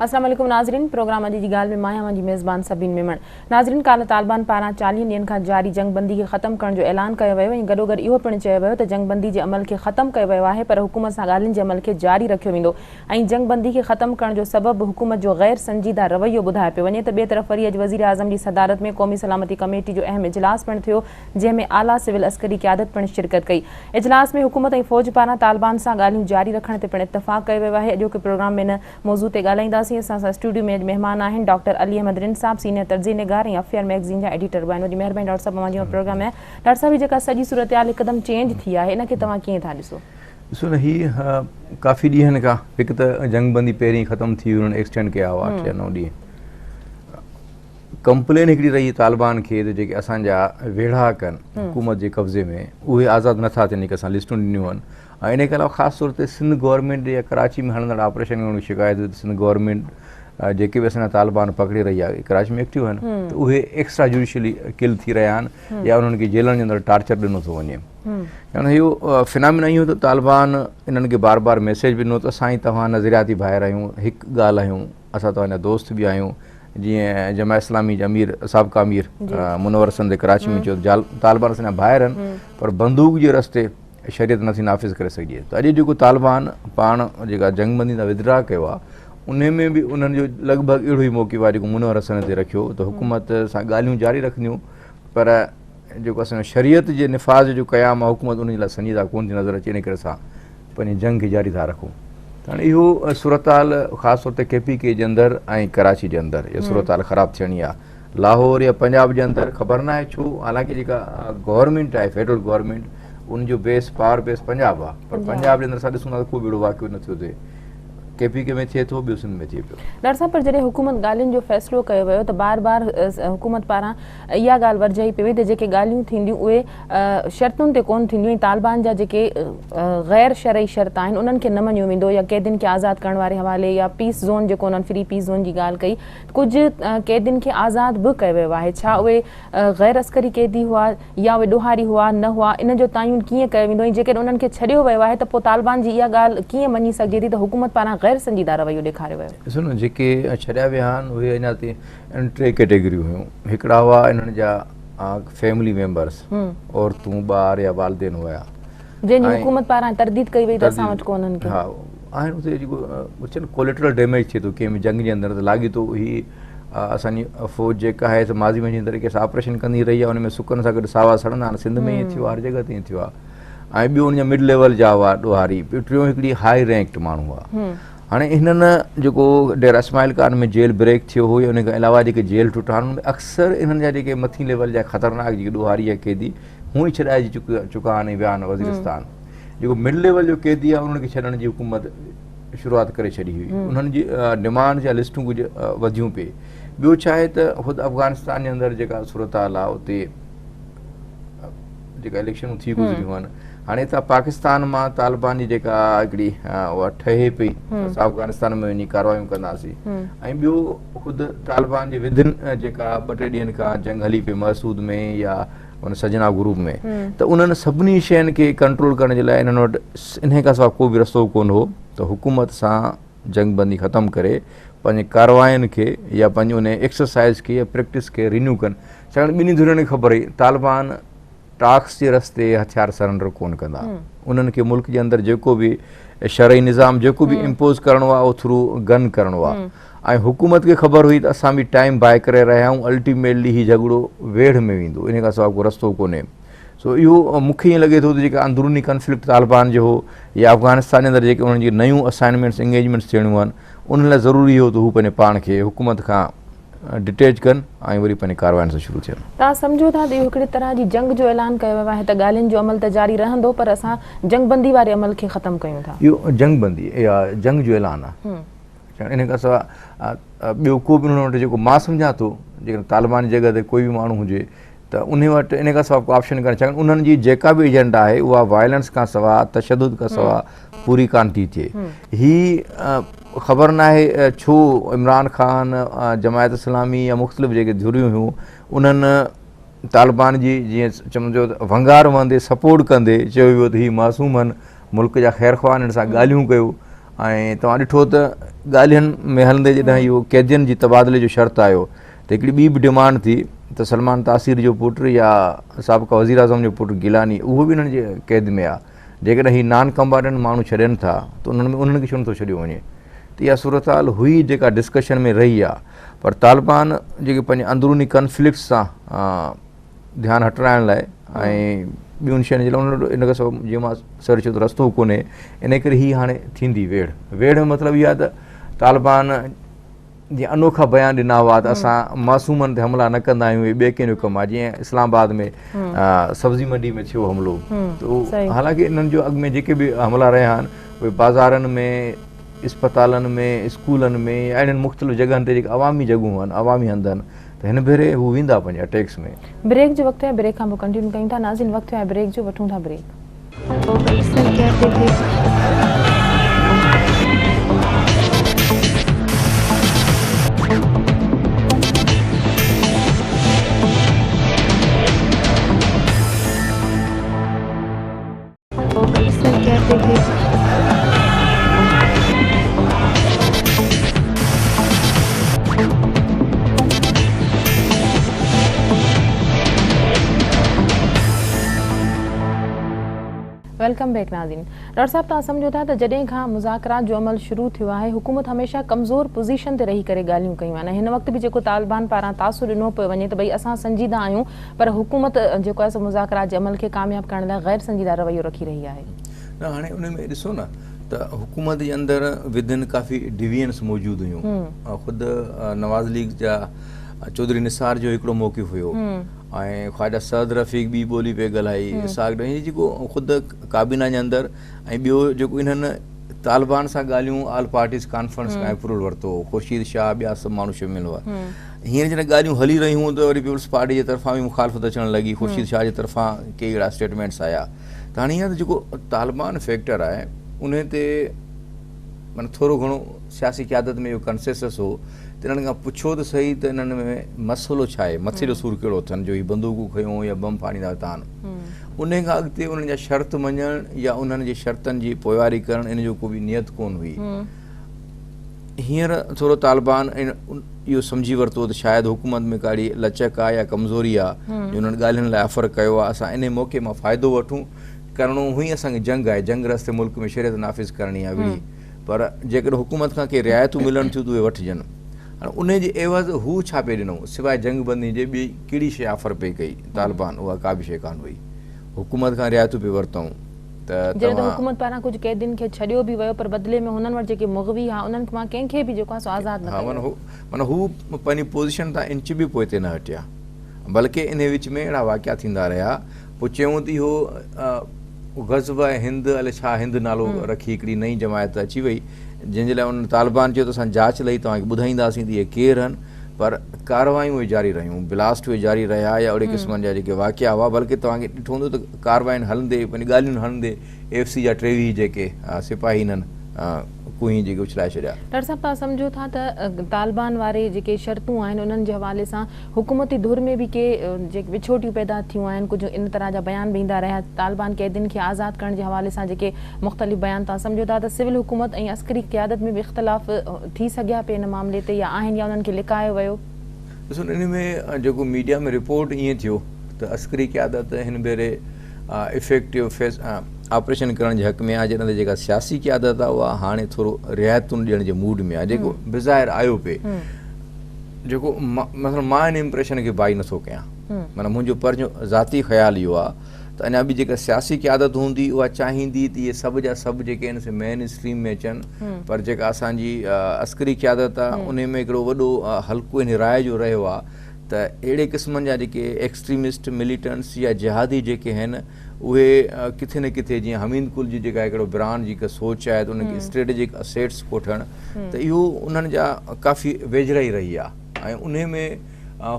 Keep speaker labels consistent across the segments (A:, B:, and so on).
A: السلام عليڪم ناظرين پروگرام اڄ جي ڳالهه ۾ مان آهيان اوهان جي ميزبان سبين ميمڻ ناظرين ڪالهه طالبان پاران 40 ڏينهن کان جاري جنگ بندي کي ختم ڪرڻ جو اعلان ڪيو ويو ۽ گڏوگڏ اهو پڻ چيو ويو ته جنگ بندي جي عمل کي ختم ڪيو ويو آهي پر حڪومت سان ڳالهين جي عمل کي جاري رکيو ويندو ۽ جنگ بندي کي ختم ڪرڻ جو سبب به حڪومت جو غير سنجيده رويو ٻڌايو پيو وڃي ته ٻئي طرف وري اڄ وزيراعظم جي صدارت ۾ قومي سلامتي ڪميٽي جو اهم اجلاس پڻ ٿيو جنهن ۾ اعليٰ سول عسڪري قيادت پڻ شرڪت ڪئي. اجلاس ۾ حڪومت ۽ فوج پاران طالبان سان ڳالهيون جاري رکڻ تي پڻ اتفاق ڪيو ويو آهي. اڄوڪي پروگرام ۾ ان موضوع تي ڳالهائينداسين. اسان سان اسٽوڊيو ۾ اڄ مهمان آهن ڊاڪٽر علي احمد رند صاحب سينيئر تجزئي نگار ۽ افيئر مئگزين جا ايڊيٽر به آهن. وڏي مهرباني ڊاڪٽر صاحب اوهان جي پروگرام ۾ آيا. ڊاڪٽر صاحب هي جيڪا سڄي صورتحال هڪدم چينج ٿي آهي ان کي توهان ڪيئن ٿا ڏسو؟
B: ڏسو نه هي ڪافي ڏينهن کان هڪ ته جنگ بندي پهرين ختم ٿي هئي انهن ايڪسٽينڊ ڪيا هئا 8 يا 9 ڏينهن. ڪمپلين هڪڙي رهي طالبان کي ته جيڪي اسان جا ويڙهاڪ آهن حڪومت جي قبضي ۾ اهي آزاد نٿا ٿين جيڪي اسان لسٽون ڏنيون آهن ۽ ان کان علاوه خاص طور تي سنڌ گورنمينٽ يا ڪراچي ۾ هلندڙ آپريشن ۾ شڪايت هئي ته سنڌ گورنمينٽ جيڪي به اسان جا طالبان پڪڙي رهي آهي ڪراچي ۾ ايڪٽيو آهن ته اهي ايڪسٽرا جوڊيشلي ڪل ٿي رهيا آهن يا انهن کي جيلن جي اندر ٽارچر ڏنو ٿو وڃي يعني اهو فنامينا اهو ته طالبان انهن کي بار بار ميسيج به ڏنو ته اسان ۽ توهان نظرياتي ڀائر آهيون هڪ ڳالهه آهيون اسان توهان جا دوست به آهيون جيئن جماعت اسلامي جي امير سابقه امير منور حسن تي ڪراچي ۾ چيو ته طالبان اسان جا ڀائر آهن پر بندوق جي رستي شريعت نٿي نافذ ڪري سگهجي ته اڄ جيڪو طالبان پاڻ جيڪا جنگ بندي تان ودرا ڪيو آهي ان ۾ به انهن جو لڳ ڀڳ اهڙو ئي موقف آهي جيڪو منور حسن تي رکيو ته حڪومت سان ڳالهيون جاري رکنديون پر جيڪو اسان شريعت جي نفاذ جو قيام آهي حڪومت ان جي لاء سنجيده ڪون ٿي نظر اچي ان ڪري اسان پنهنجي جنگ کي جاري ٿا رکون ته هاڻي اهو صورتحال خاص طور تي ڪي پي ڪي جي اندر ۽ ڪراچي جي اندر اها صورتحال خراب ٿيڻي آهي لاهور يا پنجاب جي اندر خبر نه آهي ڇو حالانڪه جيڪا گورنمينٽ آهي فيڊرل گورنمينٽ ان جو بيس پاور بيس پنجاب آهي پر پنجاب جي اندر اسان ڏسون ٿا ته ڪو به اهڙو واقعو نه ٿيو ٿئي ڪي پي ڪي ۾ ٿئي ٿو ٻيو سنڌ ۾ ٿئي پيو.
A: ڊاڪٽر صاحب پر جڏهن حڪومت ڳالهين جو فيصلو ڪيو ويو ته بار بار حڪومت پاران اها ڳالهه ورجائي پئي وئي ته جيڪي ڳالهيون ٿينديون اهي شرطن تي ڪونه ٿينديون ۽ طالبان جا جيڪي غير شرعي شرط آهن انهن کي نه مڃيو ويندو يا قيدين کي آزاد ڪرڻ واري حوالي يا پيس زون جيڪو انهن فري پيس زون جي ڳالهه ڪئي ڪجهه قيدين کي آزاد به ڪيو ويو آهي ڇا اهي غير عسڪري قيدي هئا يا اهي ڏوهاري هئا نه هئا ان جو تعين ڪيئن ڪيو ويندو ۽ جيڪڏهن انهن کي ڇڏيو ويو آهي ته پوء طالبان جي اها ڳالهه ڪيئن مڃي سگهجي ٿي ته حڪومت پاران غير سنجيده رويو ڏيکاريو ويو.
B: ڏسو نه جيڪي ڇڏيا ويا آهن اهي اڃا تائين ان ٽي ڪيٽيگريون هيون هڪڙا هئا انهن جا فيملي ميمبرس عورتون ٻار يا والدين هيا
A: جنهن جي حڪومت پاران ترديد ڪئي وئي ته اسان وٽ ڪونهن ڪي
B: ها آهن اتي جيڪو چون ڪوليٽرل ڊيميج ٿئي ٿو ڪنهن به جنگ جي اندر ته لاڳيتو هي اسان جي فوج جيڪا آهي سو ماضي ۾ جنهن طريقي سان آپريشن ڪندي رهي آهي ان ۾ سڪن سان گڏ ساوا سڙندا آهن سنڌ ۾ ائين ٿيو آهي هر جڳهه تي ائين ٿيو آهي ۽ ٻيو ان جا مڊ ليول جا هئا ڏوهاري ٽيون هڪڙي هائي رينڪڊ ماڻهو هئا هاڻي هنن جيڪو ڊيرا اسماعيل خان ۾ جيل بريڪ ٿيو هو يا ان کان علاوه جيڪي جيل ٽٽا آهن ان ۾ اڪثر انهن جا جيڪي مٿين ليول جا خطرناڪ جيڪي ڏوهاري يا قيدي هونئن ئي ڇڏائجي چڪا آهن ۽ ويا آهن وزيرستان جيڪو مڊ ليول جو قيدي آهي انهن کي ڇڏڻ جي حڪومت شروعات ڪري ڇڏي هئي انهن جي ڊمانڊ يا لسٽون ڪجهه وڌيون پئي ٻيو ڇا آهي ته خود افغانستان جي اندر جيڪا صورتحال آهي اتي جيڪا اليڪشنون ٿي گذريون آهن هاڻي هتان پاڪستان مان طالبان جي جيڪا هڪڙي اها ٺهي پئي اسان افغانستان ۾ وڃي ڪاروايون ڪنداسين ۽ ٻيو خود طالبان جي ودن جيڪا ٻه ٽي ڏينهن کان جنگ هلي پئي محسود ۾ يا ان سجنا گروپ ۾ ته انهن سڀني شين کي ڪنٽرول ڪرڻ جي لاء انهن وٽ انهي کان سواء ڪو به رستو ڪونه هو ته حڪومت سان جنگ بندي ختم ڪري پنهنجي ڪارواين کي يا پنهنجي ان ايڪسرسائز کي يا پريڪٽس کي رينيو ڪن ڇاڪاڻ ٻنهي ڌرين کي خبر هئي طالبان ٽاڪس جي رستي هٿيار سرنڊر ڪونه ڪندا انهن کي ملڪ جي اندر جيڪو به شرعي نظام جيڪو به امپوز ڪرڻو آهي اهو ٿرو گن ڪرڻو آهي ۽ حڪومت کي خبر هئي ته اسان به ٽائيم باء ڪري رهيا آهيون الٽيميٽلي هي جهڳڙو ويڙهه ۾ ويندو ان کان سواء ڪو رستو ڪونهي سو اهو مون کي ائين لڳي ٿو ته جيڪا اندروني ڪنفلڪٽ طالبان جو هو يا افغانستان جي اندر جيڪي انهن جي نيون اسائنمينٽس انگيجمينٽس ٿيڻيون آهن انهن لاء ضروري هو ته هو پنهنجي پاڻ کي حڪومت کان ڊٽيچ ڪن ۽ وري پنهنجي ڪارواين سان شروع ٿين.
A: توهان سمجهو ٿا ته اهو هڪڙي طرح جي جنگ جو اعلان ڪيو ويو آهي ته ڳالهين جو عمل ته جاري رهندو پر اسان جنگ بندي واري عمل کي ختم ڪيون ٿا.
B: اهو جنگ بندي يا جنگ جو اعلان آهي. ان کان سواء ٻيو ڪو به انهن وٽ جيڪو مان سمجهان ٿو جيڪڏهن طالبان جي جڳهه تي ڪوئي به ماڻهو هجي ته انهي وٽ ان کان سواء ڪو آپشن ڪانهي ڇاڪاڻ انهن جي جيڪا به ايجنڊا آهي اها وائلنس کان سواء تشدد کان سواء پوري ڪانه ٿي ٿئي هي خبر ناهي ڇو عمران خان جماعت اسلامي يا مختلف جيڪي ڌريون هيون انهن طالبان جي جيئن چمجو ونگار وهندي سپورٽ ڪندي چيو ويو ته هي معصوم آهن ملڪ جا خير خواهه آهن هن سان ڳالهيون ڪيو. ۽ توهان ڏٺو ته ڳالهين ۾ هلندي جڏهن اهو قيدين جي تبادلي جو شرط آيو ته هڪڙي ٻي به ڊمانڊ ٿي ته سلمان تاثير جو پٽ يا سابقه وزيراعظم جو پٽ گيلاني اهو به انهن جي قيد ۾ آهي جيڪڏهن هي نان ڪمباٽنٽ ماڻهو ڇڏين ٿا ته انهن ۾ انهن کي ڇو نٿو ڇڏيو وڃي ته اها صورتحال هئي جيڪا ڊسڪشن ۾ رهي آهي پر طالبان جيڪي پنهنجي اندروني ڪنفلڪٽس سان ڌيان هٽرائڻ لاء ۽ ٻين شين جي لاء ان وٽ ان کان سواء جيئن مان سر چيو ته رستو ڪونهي ان ڪري هي هاڻي ٿيندي ويڙهه ويڙهه جو مطلب اهو آهي ته طالبان جيئن انوکا بيان ڏنا هئا ته اسان معصومن تي حملا نه ڪندا آهيون هي ٻئي ڪنهن جو ڪم آهي جيئن اسلام آباد ۾ سبزي منڊي ۾ ٿيو حملو ته حالانڪه انهن جو اڳ ۾ جيڪي به حملا رهيا آهن اهي بازارن ۾ اسپتالن ۾ اسڪولن ۾ اهڙين مختلف جڳهن تي جيڪي عوامي جڳهون آهن عوامي هنڌ آهن ته هن ڀيري هو ويندا پنهنجي اٽيڪس ۾.
A: بريڪ جو وقت ٿيو آهي بريڪ کان پوء ڪنٽينيو ڪيون ٿا ناظرين وقت ٿيو آهي بريڪ جو وٺون ٿا بريڪ. Welcome back ناظرين ڊاڪٽر صاحب توهان سمجهو ٿا ته جڏهن کان مذاڪرات جو عمل شروع ٿيو آهي حڪومت هميشه ڪمزور پوزيشن تي رهي ڪري ڳالهيون ڪيون آهن ۽ هن وقت به جيڪو طالبان پاران تاثر ڏنو پيو وڃي ته ڀئي اسان سنجيده آهيون پر حڪومت جيڪو آهي سو مذاڪرات جي عمل کي ڪامياب ڪرڻ لاء غير سنجيده رويو رکي رهي آهي.
B: نه هاڻي ان ۾ ڏسو نه ته حڪومت جي اندر ودن ڪافي ڊوينس موجود هيون خود نواز ليگ جا چوڌري نثار جو هڪڙو موقف هيو ۽ خواجه سعد رفيق ٻي ٻولي پئي ڳالهائي اسحاق ڊار جيڪو خود ڪابينا جي اندر ۽ ٻيو جيڪو انهن طالبان سان ڳالهيون آل پارٽيز ڪانفرنس کان اپروول ورتو هو خورشيد شاهه ٻيا سڀ ماڻهو شامل هئا هينئر جڏهن ڳالهيون هلي رهيون هيون ته وري پيپلز پارٽي جي طرفان به مخالفت اچڻ لڳي خورشيد شاهه جي طرفان ڪي اهڙا اسٽيٽمينٽس آيا ته هاڻي هيئن ته جيڪو طالبان فيڪٽر آهي ان تي معنيٰ ٿورو گهڻو سياسي قيادت ۾ اهو ڪنسيسس هو ته انهن کان پڇو ته صحيح ته انهن ۾ مسئلو ڇا آهي مٿي جو سور ڪهڙو اٿن جو هي بندوقون کنيو يا بم ڦاڙيندا ويتا آهن انهي کان اڳتي انهن جا شرط مڃڻ يا انهن جي شرطن جي پوئواري ڪرڻ ان جو ڪو به نيت ڪونه هئي. هينئر ٿورو طالبان اهو سمجهي ورتو ته شايد حڪومت ۾ ڪا اهڙي لچڪ آهي يا ڪمزوري آهي جو انهن ڳالهين لاء آفر ڪيو آهي اسان انهي موقعي مان فائدو وٺون ڪرڻو هئي اسان کي جنگ آهي جنگ رستي ملڪ ۾ شريعت نافذ ڪرڻي آهي وڙهي پر جيڪڏهن حڪومت کان ڪي رعايتون ملن ٿيون ته اهي وٺجن. هاڻي انهي جي عيوض هو ڇا پئي ڏنو؟ سواء جنگ بندي جي ٻي ڪهڙي شيء آفر پئي ڪئي طالبان؟ اها ڪا به شيء ڪانه هئي. حڪومت کان رعايتون پئي ورتائون ته
A: جڏهن ته حڪومت پاران ڪجهه قيدين کي ڇڏيو به ويو پر بدلي ۾ هنن وٽ جيڪي مغوي ها انهن مان ڪنهن کي به جيڪو آهي سو آزاد نه ڪيو ويو.
B: معنيٰ هو پنهنجي پوزيشن تان انچ به پوئتي نه هٽيا بلڪه انهي وچ ۾ اهڙا واقعا ٿيندا رهيا پوء چيائون ته اهو غزوه هند الائي ڇا هند نالو رکي هڪڙي نئين جماعت اچي وئي جنهن جي لاء انهن طالبان چيو ته اسان جاچ لهي توهان کي ٻڌائينداسين ته اهي ڪير آهن پر ڪارروايون اهي جاري رهيون بلاسٽ اهي جاري رهيا يا اهڙي قسمن جا جيڪي واقعا هئا بلڪه توهان کي ڏٺو هوندو ته ڪاررواين هلندي پنهنجي ڳالهين هلندي ايف سي جا 23 جيڪي سپاهي انهن ڪوهين جيڪي اڇلائي ڇڏيا.
A: ڊاڪٽر صاحب توهان سمجهو ٿا ته طالبان واري جيڪي شرطون آهن انهن جي حوالي سان حڪومتي ڌر ۾ به ڪي جيڪي وڇوٽيون پيدا ٿيون آهن ڪجهه ان طرح جا بيان به ايندا رهيا طالبان قيدين کي آزاد ڪرڻ جي حوالي سان جيڪي مختلف بيان توهان سمجهو ٿا ته سول حڪومت ۽ عسڪري قيادت ۾ به اختلاف ٿي سگهيا پئي ان معاملي تي يا آهن يا انهن کي لڪايو ويو؟
B: ڏسو ان ۾ جيڪو ميڊيا ۾ رپورٽ ائين ٿيو ته عسڪري قيادت هن ڀيري افيڪٽو فيس آپريشن ڪرڻ جي حق ۾ آهي جڏهن ته جيڪا سياسي قيادت آهي اها هاڻي ٿورو رعايتن ڏيڻ جي موڊ ۾ آهي جيڪو بظاهر آيو پئي جيڪو مثلا مان ان امپريشن کي بائي نٿو ڪيان معنيٰ منهنجو پنهنجو ذاتي خيال اهو آهي ته اڃا به جيڪا سياسي قيادت هوندي اها چاهيندي ته اهي سڀ جا سڀ جيڪي آهن سي مين اسٽريم ۾ اچن پر جيڪا اسان جي عسڪري قيادت آهي ان ۾ هڪڙو وڏو حلقو ان راء جو رهيو آهي ته اهڙي قسمن جا جيڪي ايڪسٽريمسٽ مليٽنٽس يا جهادي جيڪي آهن اهي ڪٿي نه ڪٿي جيئن حميد گل جي جيڪا هڪڙو برانڊ جي هڪ سوچ آهي ته انهن کي اسٽريٽجڪ اسيٽس ڪوٺڻ ته اهو انهن جا ڪافي ويجهڙائي رهي آهي ۽ انهي ۾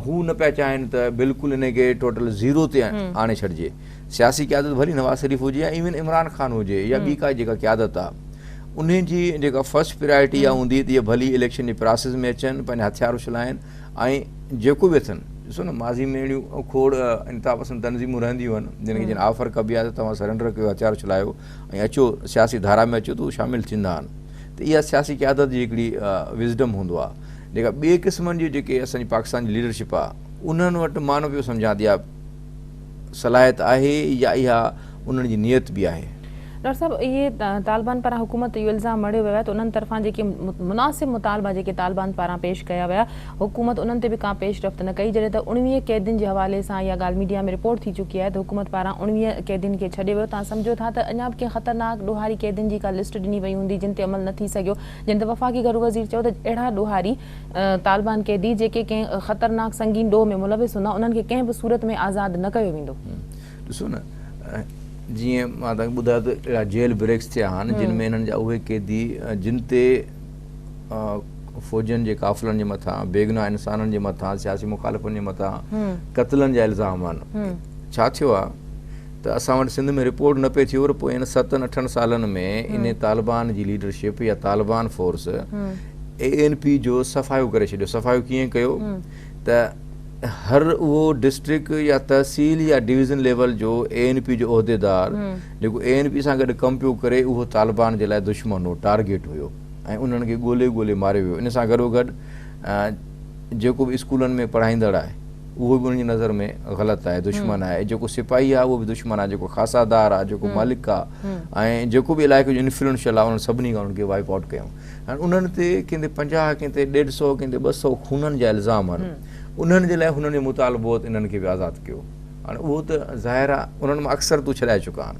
B: هو نه پيا چاهين ته بلڪل انهي کي ٽوٽل زيرو تي آڻي ڇڏجي سياسي قيادت ڀلي نواز شريف هجي يا ايون عمران خان هجي يا ٻي ڪا جيڪا قيادت آهي انهي جي جيڪا فرسٽ پرائرٽي اها هوندي ته اهي ڀلي اليڪشن جي پراسيس ۾ اچن پنهنجا هٿيار اڇلائن ۽ جيڪو به اٿن ڏسو نه ماضي ۾ اهڙيون کوڙ انتها پسند تنظيمون رهنديون آهن جن کي جن آفر ڪبي آهي ته توهان سرينڊر ڪيو هٿيار اڇلايو ۽ اچو سياسي ڌارا ۾ اچو ته هو شامل ٿيندا آهن ته ته اها سياسي قيادت جي هڪڙي وزڊم هوندو آهي جيڪا ٻئي قسمن جي جيڪي اسان جي پاڪستان جي ليڊرشپ آهي انهن وٽ مان نه پيو سمجهان ته اها صلاحيت آهي يا اها انهن جي نيت به آهي.
A: ڊاڪٽر صاحب اهي طالبان پاران حڪومت تي اهو الزام مڙهيو ويو آهي ته انهن طرفان جيڪي مناسب مطالبا جيڪي طالبان پاران پيش ڪيا ويا حڪومت انهن تي به ڪا پيش رفت نه ڪئي جڏهن ته 19 قيدين جي حوالي سان اها ڳالهه ميڊيا ۾ رپورٽ ٿي چڪي آهي ته حڪومت پاران 19 قيدين کي ڇڏيو ويو توهان سمجهو ٿا ته اڃا به ڪنهن خطرناڪ ڏوهاري قيدين جي ڪا لسٽ ڏني وئي هوندي جن تي عمل نه ٿي سگهيو جڏهن ته وفاقي گهرو وزير چيو ته اهڙا ڏوهاري طالبان قيدي جيڪي ڪنهن خطرناڪ سنگين ڏوهه ۾ ملوث هوندا انهن کي ڪنهن به صورت ۾ آزاد نه ڪيو ويندو.
B: ڏسو نه جيئن مان توهان کي ٻڌايو ته اهڙا جيل بريڪس ٿيا آهن جن ۾ انهن جا اهي قيدي جن تي فوجين جي قافلن جي مٿان بيگناهه انسانن جي مٿان سياسي مخالفن جي مٿان قتلن جا الزام آهن ڇا ٿيو آهي ته اسان وٽ سنڌ ۾ رپورٽ نه پئي ٿيو پر پوء ان ستن اٺن سالن ۾ ان طالبان جي ليڊرشپ يا طالبان فورس اي اين پي جو صفايو ڪري ڇڏيو صفايو ڪيئن ڪيو ته هر اهو ڊسٽرڪٽ يا تحصيل يا ڊويزن ليول جو اي اين پي جو عهديدار جيڪو اي اين پي سان گڏ ڪم پيو ڪري اهو طالبان جي لاء دشمن هو ٽارگيٽ هيو ۽ انهن کي ڳولي ڳولي ماريو ويو ان سان گڏو گڏ جيڪو به اسڪولن ۾ پڙهائيندڙ آهي اهو به انهن جي نظر ۾ غلط آهي دشمن آهي جيڪو سپاهي آهي اهو به دشمن آهي جيڪو خاصا دار آهي جيڪو مالڪ آهي ۽ جيڪو به علائقي جو انفلوئنشل آهي انهن سڀني کان انهن کي وائپ آئوٽ ڪيائون هاڻي انهن تي ڪنهن تي 50 ڪنهن تي ڏيڍ سئو ڪنهن تي 200 خونن جا الزام آهن انهن جي لاء هنن جو مطالبو هو ته انهن کي به آزاد ڪيو هاڻي اهو ته ظاهر آهي انهن مان اڪثر تو ڇڏائي چڪا آهن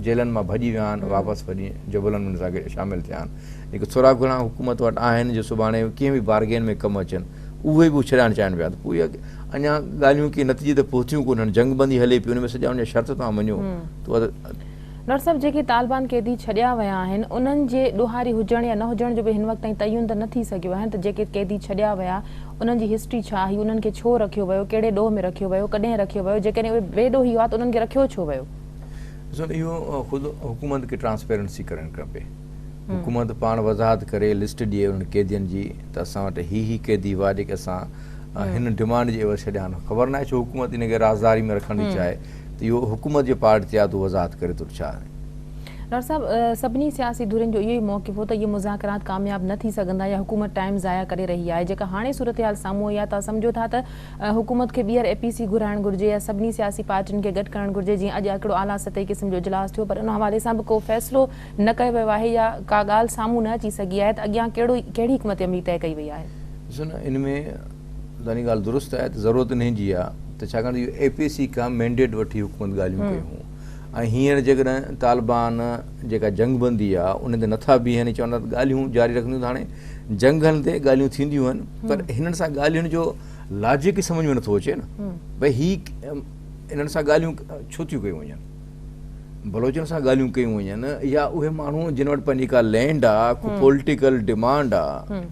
B: جيلن مان ڀڄي ويا آهن واپس ڀڄي جبلن ۾ سان شامل ٿيا آهن جيڪي ٿورا گهڻا حڪومت وٽ آهن جو سڀاڻي ڪنهن به بارگين ۾ ڪم اچن اهي به ڇڏائڻ چاهين پيا ته پوء اڃا ڳالهيون ڪي نتيجي تي پهتيون ڪونهن جنگ بندي هلي پئي ان ۾ سڄا ان جا شرط توهان مڃو ته
A: ڊاڪٽر صاحب جيڪي طالبان قيدي ڇڏيا ويا آهن انهن جي ڏوهاري هجڻ يا نه هجڻ جو به هن وقت تائين تعين ته نه ٿي سگهيو آهي ته جيڪي قيدي ڇڏيا ويا انهن جي هسٽري ڇا هئي انهن کي ڇو رکيو ويو ڪهڙي ڏوهه ۾ رکيو ويو ڪڏهن رکيو ويو جيڪڏهن اهي بي ڏوهي هئا ته انهن کي رکيو ڇو ويو؟
B: ڏسو اهو خود حڪومت کي ٽرانسپيرنسي ڪرڻ کپي حڪومت پاڻ وضاحت ڪري لسٽ ڏئي انهن قيدين جي ته اسان وٽ هي هي قيدي هئا جيڪي اسان هن ڊمانڊ جي عيوض ڇڏيا آهن خبر ناهي ڇو حڪومت ان کي رازداري ۾ رکڻ ٿي چاهي ته اهو حڪومت جي پارٽ تي آهي ته وضاحت ڪري ٿو ڇا آهي.
A: ڊاڪٽر صاحب سڀني سياسي ڌرين جو اهو ئي موقف هو ته اهي مذاڪرات ڪامياب نه ٿي سگهندا يا حڪومت ٽائيم ضايع ڪري رهي آهي جيڪا هاڻي صورتحال سامهون آئي آهي توهان سمجهو ٿا ته حڪومت کي ٻيهر اي پي سي گهرائڻ گهرجي يا سڀني سياسي پارٽين کي گڏ ڪرڻ گهرجي جيئن اڄ هڪڙو اعليٰ سطحي قسم جو اجلاس ٿيو پر ان حوالي سان به ڪو فيصلو نه ڪيو ويو آهي يا ڪا ڳالهه سامهون نه اچي سگهي آهي ته اڳيان ڪهڙو ڪهڙي حڪمت عملي طئي ڪئي وئي آهي.
B: ڏسو نه ان ۾ توهان جي ڳالهه درست آهي ته ضرورت انهي جي آهي ته ڇاڪاڻ ته اهو اي پي سي کان مينڊيٽ وٺي حڪومت ڳالهيون ڪيون هيون ۽ هينئر جيڪڏهن طالبان جيڪا جنگ بندي آهي ان تي نٿا بيهن ۽ چون ٿا ته ڳالهيون جاري رکنديون ته هاڻي جنگ هلندي ڳالهيون ٿينديون آهن پر هنن سان ڳالهين جو لاجڪ ئي سمجهه ۾ نٿو اچي نه ڀئي هي انهن سان ڳالهيون ڇو ٿيون ڪيون وڃن بلوچن سان ڳالهيون ڪيون وڃن يا اهي ماڻهو جن وٽ پنهنجي ڪا لينڊ آ ڪو پوليٽيڪل ڊمانڊ آ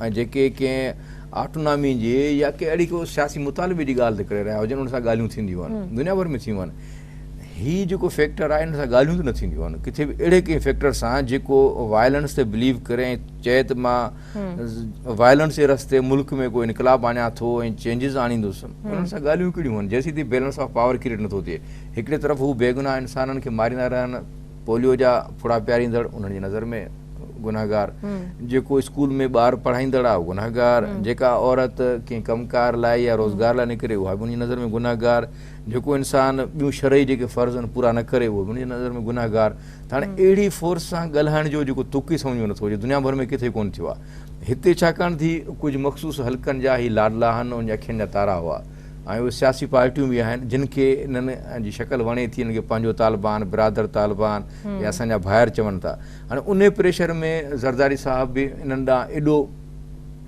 B: ۽ جيڪي ڪنهن آٽونامي جي يا ڪنهن اهڙي ڪو سياسي مطالبي جي ڳالهه تي ڪري رهيا هجن انهن سان ڳالهيون ٿينديون آهن دنيا ڀر ۾ ٿيون آهن هي جيڪو فيڪٽر آهي ان سان ڳالهيون ته نه ٿينديون آهن ڪٿي به اهڙي ڪنهن فيڪٽر سان جيڪو وائلنس تي بليو ڪري ۽ چئي ته مان وائلنس جي رستي ملڪ ۾ ڪو انقلاب آڻيان ٿو ۽ چينجز آڻيندس انهن سان ڳالهيون ڪهڙيون آهن جيسين تائين بيلنس آف پاور ڪريئيٽ نٿو ٿئي هڪڙي طرف هو بيگناهه انسانن کي ماريندا رهن، پوليو جا ڦڙا پياريندڙ انهن جي نظر ۾ گنهگار، جيڪو اسڪول ۾ ٻار پڙهائيندڙ آهي اهو گنهگار، جيڪا عورت ڪنهن ڪم ڪار لاء يا روزگار لاء نڪري اها به ان جي نظر ۾ گنهگار، جيڪو انسان ٻيون شرعي جيڪي فرض آهن پورا نه ڪري اهو به ان جي نظر ۾ گنهگار. ته هاڻي اهڙي فورس سان ڳالهائڻ جو جيڪو تڪ ئي سمجهه ۾ نٿو اچي دنيا ڀر ۾ ڪٿي ڪونه ٿيو آهي. هتي ڇاڪاڻ ٿي ڪجهه مخصوص حلقن جا هي لاڏلا آهن ان جي اکين جا تارا هئا. ۽ اهي سياسي پارٽيون به آهن جن کي انهن جي شڪل وڻي ٿي انهن کي پنهنجو طالبان برادر طالبان يا اسان جا ڀائر چون ٿا هاڻي انهي پريشر ۾ زرداري صاحب به انهن ڏانهن ايڏو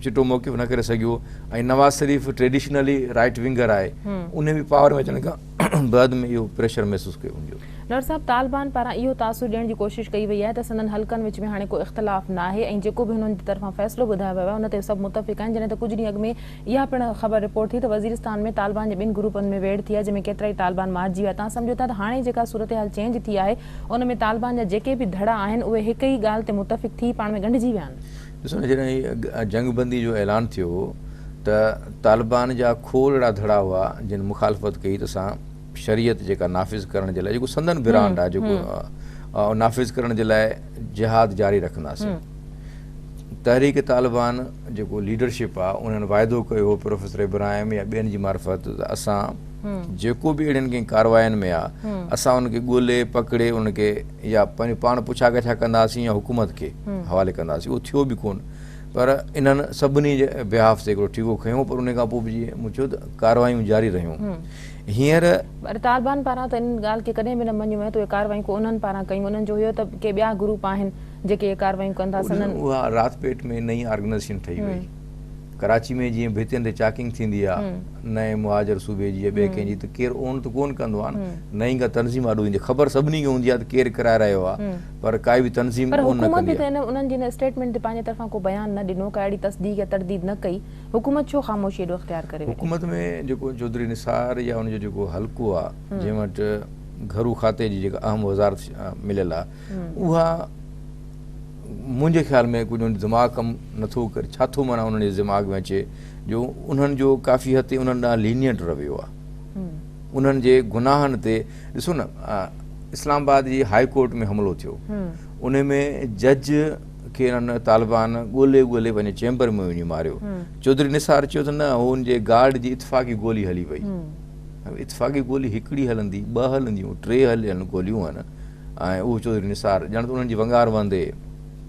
B: چٽو موقف نه ڪري سگهيو ۽ Nawaz Sharif traditionally right winger آهي انهي به پاور ۾ اچڻ کان بعد ۾ اهو پريشر محسوس ڪيو هوندو.
A: ڊاڪٽر صاحب طالبان پاران اهو تاثر ڏيڻ جي ڪوشش ڪئي وئي آهي ته سندن حلقن وچ ۾ هاڻي ڪو اختلاف ناهي ۽ جيڪو به هنن جي طرفان فيصلو ٻڌايو ويو آهي ان تي سڀ متفق آهن جڏهن ته ڪجهه ڏينهن اڳ ۾ اها پڻ خبر رپورٽ ٿي ته وزيرستان ۾ طالبان جي ٻن گروپن ۾ ويڙهه ٿي آهي جنهن ۾ ڪيترائي طالبان مارجي ويا توهان سمجهو ٿا ته هاڻي جيڪا صورتحال چينج ٿي آهي ان ۾ طالبان جا جيڪي به ڌڙا آهن اهي هڪ ئي ڳالهه تي متفق ٿي پاڻ ۾ ڳنڍجي ويا آهن.
B: ڏسو نه جڏهن هي جنگ بندي جو اعلان ٿيو هو ته طالبان جا کوڙ اهڙا ڌڙا هئا جن مخالفت ڪئي ته اسان شريعت جيڪا نافذ ڪرڻ جي لاء جيڪو سندن برانڊ آهي جيڪو نافذ ڪرڻ جي لاء جهاد جاري رکنداسين. تحريڪ طالبان جيڪو ليڊرشپ آ انهن واعدو ڪيو هو پروفيسر ابراهيم يا ٻين جي معرفت ته اسان جيڪو به اهڙين ڪنهن ڪارواين ۾ آ اسان ان کي ڳولي پڪڙي ان کي يا پنهنجو پاڻ پڇا ڳاڇا ڪنداسين يا حڪومت کي حوالي ڪنداسين اهو ٿيو به ڪون پر انهن سڀني جي بيهاف تي هڪڙو ٺيڪو کنيو پر ان کان پوء به جيئن مون چيو ته ڪاروايون جاري رهيون هينئر
A: پر طالبان پاران ته ان ڳالهه کي ڪڏهن به نه مڃيو ويو ته اهي ڪاروايون ڪو انهن پاران ڪيون انهن جو هيو ته ڪي ٻيا گروپ آهن جيڪي اهي ڪاروايون ڪن ٿا سندن.
B: اها رات پيٽ ۾ نئين آرگنائيزيشن ٺهي وئي. ڪراچي ۾ جيئن ڀتين تي چاڪنگ ٿيندي آ نئين مهاجر صوبي جي يا ٻئي ڪنهن جي ته ڪير اون ته ڪون ڪندو آ نه نئين ڪا تنظيم آڏو ايندي خبر سڀني کي هوندي آ ته ڪير ڪرائي رهيو آ پر ڪائي به تنظيم
A: پر اون نه حڪومت ڪندي به آ. ته انهن جي ان اسٽيٽمينٽ تي پنهنجي طرفان ڪو بيان نه ڏنو ڪا اهڙي تصديق يا ترديد نه ڪئي حڪومت ڇو خاموشي ايڏو اختيار ڪري ويٺي.
B: حڪومت ۾ جيڪو چوڌري نثار يا ان جو جيڪو حلقو آ جنهن وٽ گهرو کاتي جي جيڪا اهم وزارت مليل آ اها منهنجي خيال ۾ ڪجهه دماغ ڪم نٿو ڪري ڇا ٿو معنيٰ انهن جي دماغ ۾ اچي جو انهن جو ڪافي حد تائين انهن ڏانهن لينيئنٽ رويو آهي انهن جي گناهن تي ڏسو نه اسلام آباد جي هائي ڪورٽ ۾ حملو ٿيو ان ۾ جج کي انهن طالبان ڳولي ڳولي پنهنجي چيمبر ۾ وڃي ماريو چوڌري نثار چيو ته نه هو ان جي گارڊ جي اتفاقي گولي هلي وئي اتفاقي گولي هڪڙي هلندي ٻه هلنديون ٽي هليل گوليون آهن ۽ اهو چوڌري نثار ڄڻ ته انهن جي ونگار وهندي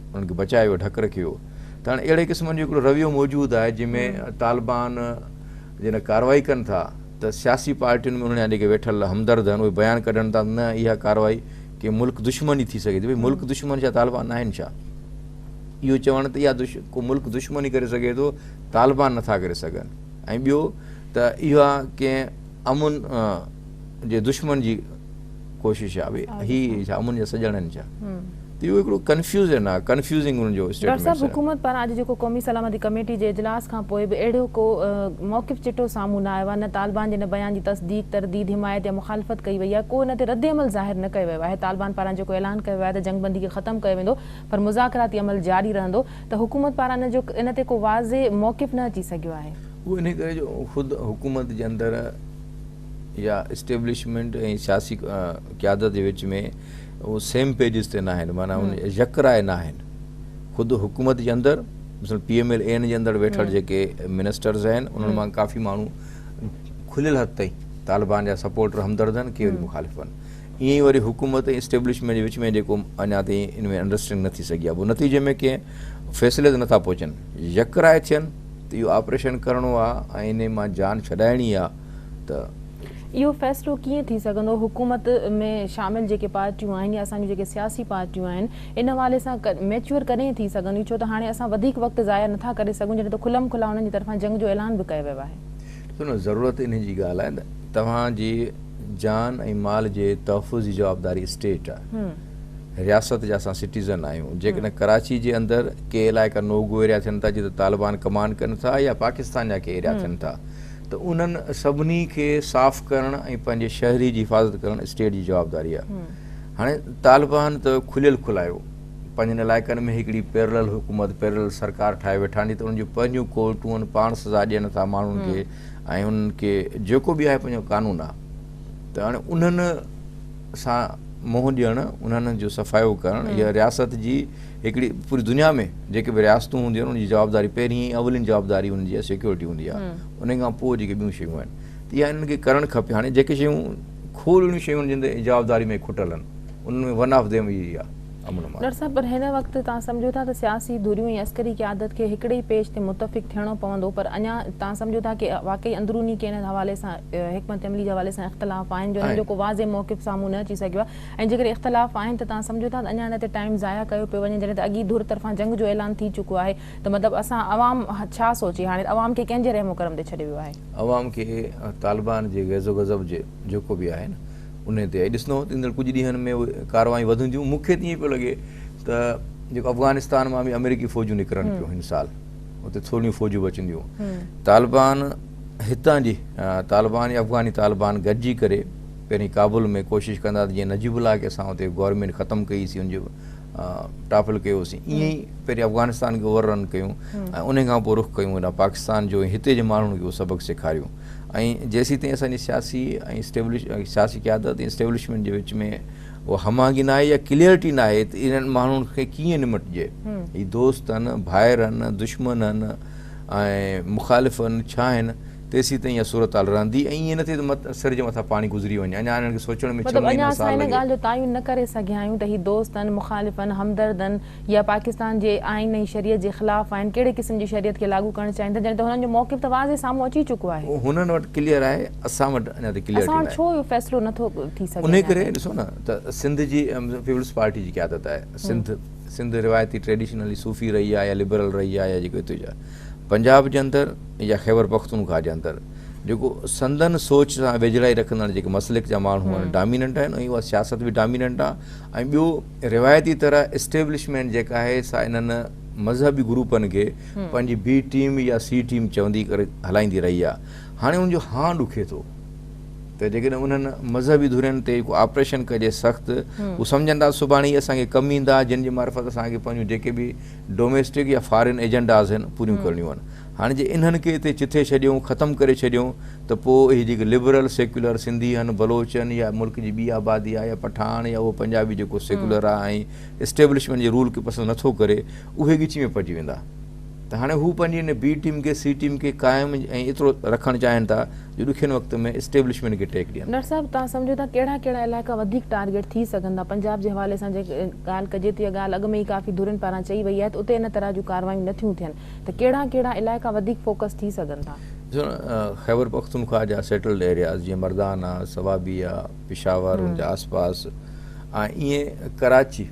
B: انهن کي بچايو ڍڪ رکيو ته هاڻي اهڙي قسم جو هڪڙو رويو موجود آهي جنهن ۾ طالبان جڏهن ڪارروائي ڪن ٿا ته سياسي پارٽين ۾ انهن جا جيڪي ويٺل همدرد آهن اهي بيان ڪڍن ٿا نه اها ڪارروائي ڪي ملڪ دشمني ٿي سگهي ٿي ڀئي ملڪ دشمن ڇا طالبان ناهن ڇا اهو چوڻ ته اها ڪو ملڪ دشمني ڪري سگهي ٿو طالبان نٿا ڪري سگهن ۽ ٻيو ته اها ڪنهن امن جي دشمن جي ڪوشش آ ڀي هي ڇا امن جا سڄڻ آهن ڇا ته اهو هڪڙو ڪنفيوزن آ ڪنفيوزنگ انهن جو
A: ڊاڪٽر صاحب حڪومت پاران اڄ جيڪو قومي سلامتي ڪميٽي جي اجلاس کان پوء به اهڙو ڪو موقف چٽو سامهون نه آيو آهي نه طالبان جي ان بيان جي تصديق ترديد حمايت يا مخالفت ڪئي وئي آهي ڪو ان تي رد عمل ظاهر نه ڪيو ويو آهي طالبان پاران جيڪو اعلان ڪيو ويو آهي ته جنگ بندي کي ختم ڪيو ويندو پر مذاڪراتي عمل جاري رهندو ته حڪومت پاران ان جو ان تي ڪو واضح موقف نه اچي سگهيو آهي.
B: اهو انهي ڪري جو خود حڪومت جي اندر يا اسٽيبلشمينٽ ۽ سياسي قيادت جي وچ ۾ اهو سيم پيجز تي ناهن معنيٰ ان يڪ راء ناهن خود حڪومت جي اندر مثلا پي ايم ايل اين جي اندر ويٺل جيڪي منسٽرز آهن انهن مان ڪافي ماڻهو کليل حد تائين طالبان جا سپورٽر همدرد آهن ڪي وري مخالف آهن ائين ئي وري حڪومت ۽ اسٽيبلشمينٽ جي وچ ۾ جيڪو اڃا تائين ان ۾ انڊرسٽينڊنگ نه ٿي سگهي آهي پوء نتيجي ۾ ڪنهن فيصلي تي نٿا پهچن يڪ راء ٿين ته اهو آپريشن ڪرڻو آهي ۽ انهي مان جان ڇڏائڻي آهي ته.
A: اهو فيصلو ڪيئن ٿي سگهندو، حڪومت ۾ شامل جيڪي پارٽيون آهن يا اسان جون جيڪي سياسي پارٽيون آهن ان حوالي سان ميچوئر ڪڏهن ٿي سگهنديون ڇو ته هاڻي اسان وڌيڪ وقت ضايع نٿا ڪري سگهون جڏهن ته کلم کلا انهن جي طرفان جنگ جو اعلان به ڪيو ويو آهي.
B: ڏسو نه ضرورت انهي جي ڳالهه آهي ته توهان جي جان ۽ مال جي تحفظ جي جوابداري اسٽيٽ آهي رياست جا اسان سٽيزن آهيون جيڪڏهن ڪراچي جي اندر ڪي علائقا نو گو ايريا ٿين ٿا جتي طالبان ڪمانڊ ڪن ٿا يا پاڪستان جا ڪي ايريا ٿين ٿا ته انهن سڀني کي صاف ڪرڻ ۽ پنهنجي شهري جي حفاظت ڪرڻ اسٽيٽ جي جوابداري آهي. هاڻي طالبان ته کليل کلايو پنهنجن علائقن ۾ هڪڙي پيرلل حڪومت پيرلل سرڪار ٺاهي ويٺا آهن جتي انهن جون پنهنجون ڪورٽون آهن پاڻ سزا ڏين ٿا ماڻهن کي ۽ انهن کي جيڪو به آهي پنهنجو قانون آهي ته هاڻي انهن سان منهن ڏيڻ انهن جو صفايو ڪرڻ اها رياست جي هڪڙي پوري دنيا ۾ جيڪي به رياستون هونديون آهن ان جي جوابداري پهرين ۽ اولين جوابداري انهن جي سيڪيورٽي هوندي آهي ان کان پوء جيڪي ٻيون شيون آهن ته اها انهن کي ڪرڻ کپي هاڻي جيڪي شيون کوڙ اهڙيون شيون آهن جن تي جوابداري ۾ کٽل آهن انهن ۾ ون آف ديم اهي آهي امن امان.
A: ڊاڪٽر صاحب پر هن وقت توهان سمجهو ٿا ته سياسي ڌريون ۽ عسڪري قيادت کي هڪڙي ئي پيج تي متفق ٿيڻو پوندو پر اڃا توهان سمجهو ٿا ڪي واقعي اندروني ڪي ان حوالي سان حڪمت عملي جي حوالي سان اختلاف آهن جو انهن جو ڪو واضح موقف سامهون نه اچي سگهيو آهي ۽ جيڪڏهن اختلاف آهن ته توهان سمجهو ٿا ته اڃا ان تي ٽائيم ضايع ڪيو پيو وڃي جڏهن ته اڳي ڌر طرفان جنگ جو اعلان ٿي چڪو آهي ته مطلب اسان عوام ڇا سوچي هاڻي عوام کي ڪنهن جي رحم و ڪرم تي ڇڏيو ويو آهي.
B: عوام کي طالبان جي غيظ و غضب جي جيڪو به آهي نه انهي تي آهي ڏسندو ته ايندڙ ڪجهه ڏينهن ۾ اهي ڪارروايون وڌنديون مون کي ته ائين پيو لڳي ته جيڪو افغانستان مان به آمريڪي فوجون نڪرن پيون هن سال اتي ٿورڙيون فوجون بچنديون طالبان هتان جي طالبان يا افغاني طالبان گڏجي ڪري پهرين ڪابل ۾ ڪوشش ڪندا ته جيئن نجيب الله کي اسان اتي گورنمينٽ ختم ڪئي سين ان جو ٽاپل ڪيو سين ائين ئي پهرين افغانستان کي اوور رن ڪيون ۽ ان کان پوء رخ ڪيون هيڏانهن پاڪستان جو ۽ هتي جي ماڻهن کي اهو سبق سيکاريون ۽ جيسين تائين اسان جي سياسي ۽ اسٽيبلش سياسي قيادت ۽ اسٽيبلشمينٽ جي وچ ۾ اها هم آهنگي ناهي يا ڪليئرٽي ناهي ته انهن ماڻهن کي ڪيئن نمٽجي. هي دوست آهن، ڀائر آهن، دشمن آهن ۽ مخالف آهن، ڇا آهن، تيسين تائين اها صورتحال رهندي ۽ ائين نه ٿئي ته سر جي مٿان پاڻي گذري وڃي. اڃا انهن کي سوچڻ ۾ ڇهه
A: مطلب اڃا
B: مهينا
A: اسان
B: سال
A: ان
B: لڳي.
A: ڳالهه جو تعين نه ڪري سگهيا آهيون ته هي دوست آهن، مخالف آهن، همدرد آهن يا پاڪستان جي آئين ۽ شريعت جي خلاف آهن، ڪهڙي قسم جي شريعت کي لاڳو ڪرڻ چاهين ٿا، جڏهن ته هنن جو موقف ته واضح سامهون اچي چڪو آهي.
B: هنن وٽ ڪليئر آهي، اسان وٽ اڃا تائين ڪليئرٽي
A: اسان وٽ
B: ناهي.
A: ڇو اهو فيصلو نه ٿو ٿي سگهي
B: انهي
A: اڃا
B: ڪري
A: تائين؟
B: ڏسو نه ته سنڌ جي پيپلز پارٽي جي قيادت آهي، سنڌ سنڌ روايتي ٽريڊيشنلي صوفي رهي آهي يا لبرل رهي آهي يا جيڪو هتي جا پنجاب جي اندر يا خيبر پختونخوا جي اندر جيڪو سندن سوچ سان ويجهڙائي رکندڙ جيڪي مسلڪ جا ماڻهو آهن ڊاميننٽ آهن ۽ اها سياست به ڊاميننٽ آهي ۽ ٻيو روايتي طرح اسٽيبلشمينٽ جيڪا آهي سا انهن مذهبي گروپن کي پنهنجي بي ٽيم يا سي ٽيم چوندي ڪري هلائيندي رهي آهي. هاڻي ان جو هانء ڏکي ٿو ته جيڪڏهن انهن مذهبي ڌرين تي ڪو آپريشن ڪجي سخت، هو سمجهن ٿا سڀاڻي اهي اسان کي ڪم ايندا جن جي معرفت اسان کي پنهنجون جيڪي به ڊوميسٽڪ يا فارين ايجنڊاز آهن پوريون ڪرڻيون آهن. هاڻي جي انهن کي اتي چٿي ڇڏيون، ختم ڪري ڇڏيون ته پوء اهي جيڪي لبرل سيڪيولر سنڌي آهن، بلوچ آهن يا ملڪ جي ٻي آبادي آهي يا پٺاڻ يا اهو پنجابي جيڪو سيڪيولر آهي ۽ اسٽيبلشمينٽ جي رول کي پسند نٿو ڪري اهي ڳچي ۾ پئجي ويندا ته هاڻي هو پنهنجي ان بي ٽيم کي سي ٽيم کي قائم ۽ ايترو رکڻ چاهين ٿا جو ڏکين وقت ۾ اسٽيبلشمينٽ کي ٽيڪ ڏين.
A: ڊاڪٽر صاحب توهان سمجهو ٿا ڪهڙا ڪهڙا علائقا وڌيڪ ٽارگيٽ ٿي سگهن ٿا؟ پنجاب جي حوالي سان جي ڳالهه ڪجي ته اها ڳالهه اڳ ۾ ئي ڪافي ڌرين پاران چئي وئي آهي ته اتي ان طرح جون ڪارروايون نه ٿيون ٿين ته ڪهڙا ڪهڙا علائقا وڌيڪ فوڪس ٿي سگهن ٿا؟
B: ڏسو نه خيبر پختونخواهه جا سيٽلڊ ايرياز جيئن مردان آ، صوابي آ، پشاور ان جا آس پاس ۽ ائين ڪراچي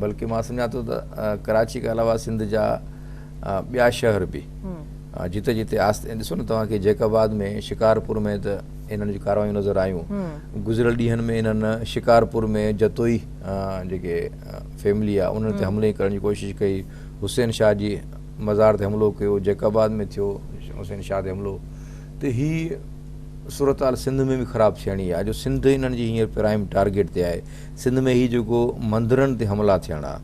B: بلڪه مان سمجهان ٿو ته ڪراچي کان علاوه سنڌ جا ٻيا شهر به جتي جتي آس ڏسو نه توهان کي جيڪب آباد ۾ شڪارپور ۾ ته انهن جون ڪاروايون نظر آيون گذريل ڏينهن ۾ انهن شڪارپور ۾ جتوئي جيڪي فيملي آ انهن تي حملي ڪرڻ جي ڪوشش ڪئي حسين شاهه جي مزار تي حملو ڪيو جيڪب آباد ۾ ٿيو حسين شاهه تي حملو ته هي صورتحال سنڌ ۾ به خراب ٿيڻي آ جو سنڌ انهن جي هينئر پرائم ٽارگيٽ تي آهي سنڌ ۾ هي جيڪو مندرن تي حملا ٿيڻ آ